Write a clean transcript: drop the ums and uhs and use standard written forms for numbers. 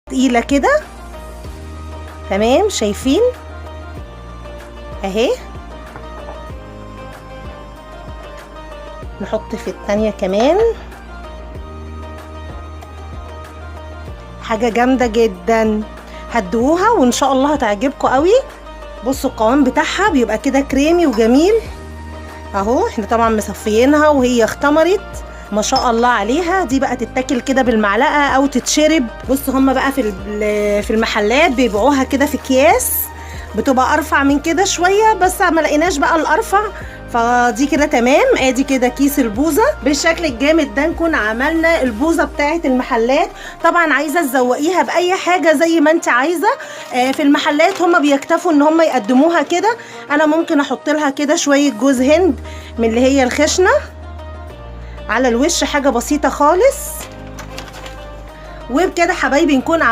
تقيلة كده. تمام، شايفين اهي. نحط في التانية كمان. حاجة جامدة جدا، هتدوها وان شاء الله هتعجبكم قوي. بصوا القوام بتاعها بيبقى كده كريمي وجميل اهو. احنا طبعا مصفيينها وهي اختمرت ما شاء الله عليها. دي بقى تتاكل كده بالمعلقه او تتشرب. بصوا هما بقى في المحلات بيبيعوها كده في اكياس، بتبقى ارفع من كده شوية، بس ما لقيناش بقى الارفع، فدي كده تمام. ادي كده كيس البوزه بالشكل الجامد ده. نكون عملنا البوزه بتاعه المحلات. طبعا عايزه تزوقيها باي حاجة زي ما انت عايزه. في المحلات هم بيكتفوا ان هم يقدموها كده. انا ممكن احط لها كده شوية جوز هند من اللي هي الخشنة على الوش، حاجة بسيطة خالص. وبكده حبايبي نكون عملنا